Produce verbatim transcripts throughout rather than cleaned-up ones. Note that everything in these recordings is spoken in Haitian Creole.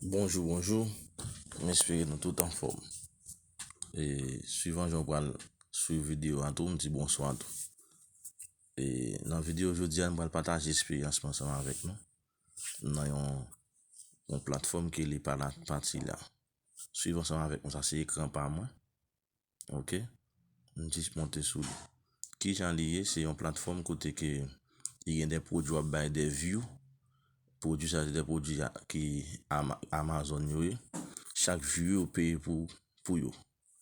Bonjou, bonjou. M espere nou tout anfòm. E, swivan jan w pral swiv videyo a tou, m di bonswa tou. E, nan videyo jodi a, m pral pataje esperyans mwen ansanm avèk nou nan yon, yon platfòm ki rele Palatpati la. Swiv ansanm avèk mwen, sa se ekran pa mwen. Ok? M jis monte sou li. Kijan li ye? Se yon platfòm kote ke li gen de pwodui w ap bay de view. Pwodui sa se de pwodui a, ki Ama-, Amazon yo ye. Chak view yo peye pou, pou yo.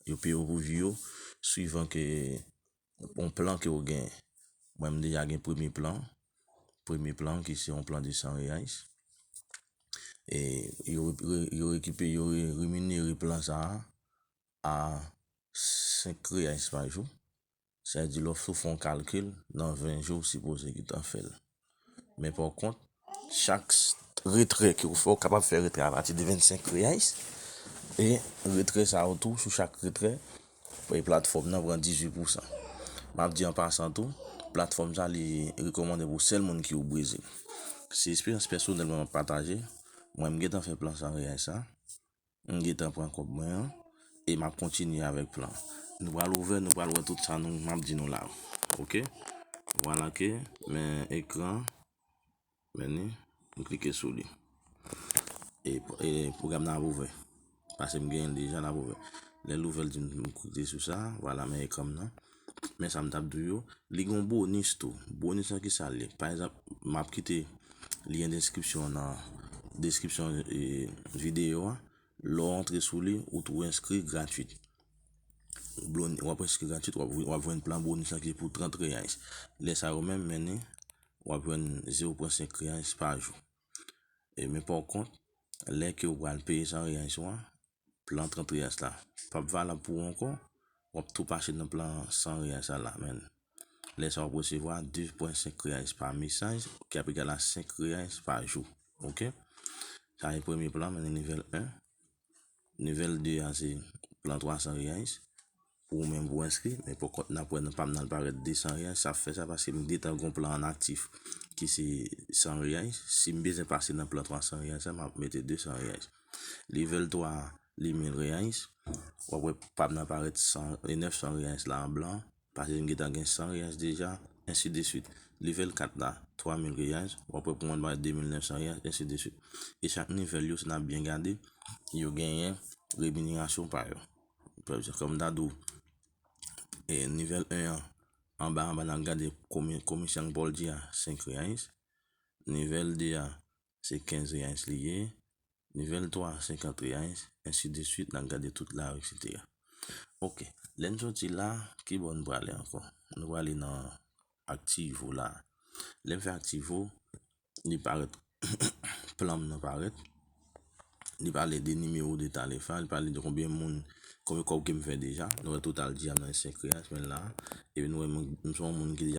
Yo peye w pou view yo, swivan ke yon plan ke w gen. Mwen, m deja gen premye plan. Premye plan ki se yon plan de san reais. E yo re-, yo rekipe, yo re-, reminere plan sa a a senk reais pa jou. Sa vle di, lè w fè yon kalkil, nan ven jou, w sipoze gentan fè l. Men pa kont, chak s-, retrè ke w fè, w kapab fè retrè apati de vennsenk reais. E retrè sa yo tou, sou chak retrè, e platfòm nan pran dizuit pousan. M ap di an pasan tou, platfòm sa li rekòmande pou sèl moun ki o Brezil. Se esperyans pèsonèl mwen m ap pataje. Mwen, m gentan fè plan san reais sa. M gentan pran kòb mwen an e m ap kontinye avèk plan. Nou pral ouvè, nou pral wè tout sa nou, m ap di nou la. Ok? Vwala ke, men ekran, men ni, m klike sou li. E, e pwogram nan ap ouvè. Paske m genyen l deja, l ap ouvè. Lè l ouvè, l di m, m klike sou sa, vwala, men ekran m nan. Men sa m t ap di w yo, li gen yon bonis tou. Bonis lan ki sa l ye? Pa egzanp, m ap kite lyen deskripsyon nan deskripsyon, e, videyo a. Lè w antre sou li, ou tou enskri gratwit. Blon-, w ap enskri gratwit, w ap, w ap jwenn plan bonis lan ki pou trant reais. Lè sa yo menm, men ni, w ap jwenn zewo pwen senk reais pa jou. E men pa kont, lè ke w pral peye san reais ou a, plan trant reais la p ap valab pou ou ankò, w ap tou pase nan plan san reais la, men lè sa w ap resevwa de pwen senk reais pa mesaj, ki ap egal a senk reais pa jou. Ok? Sa se premye plan, men nivèl en. Nivèl de a se plan twa san reais. Pou ou menm pou enskri, men pa kont n ap wè nan pa m nan l parèt de san reais, sa fè sa paske m gentan gon plan an aktif ki se san reais. Si m bezwen pase nan plan twa san reais sa, m ap mete de san reais. Nivèl twa a, li mil reais. W ap wè pa m nan parèt san, e nèf san reais la an blan. Paske m gentan gen san reais deja, ensi de suit. Nivèl kat la, twa mil reais, w ap wè pou mwen bay de mil nèf san reais, ensi de suit. E chak nivèl yo, si n ap byen gade, yo genyen reminirasyon pa yo. Kòm m ta di w, e, nivèl en an, anba, anba, n ap gade komi-, komisyon Paul di a, senk reais. Nivèl de a, se kenz reais li ye. Nivèl twa a, senkant reais, ensi de suit, n ap gade tout la, etsetera. Ok, lè n soti la, ki bò n prale ankò? Nou prale nan Activo la. Lè m fè Activo, li parèt, plan m nan parèt. Li pale de nimewo de talèf la, li pale de konbyen moun, konbyen kòb ke m fè deja. Nou wè total di a m nan senk reais, men la. Epi nou wè m, m se yon moun ki deja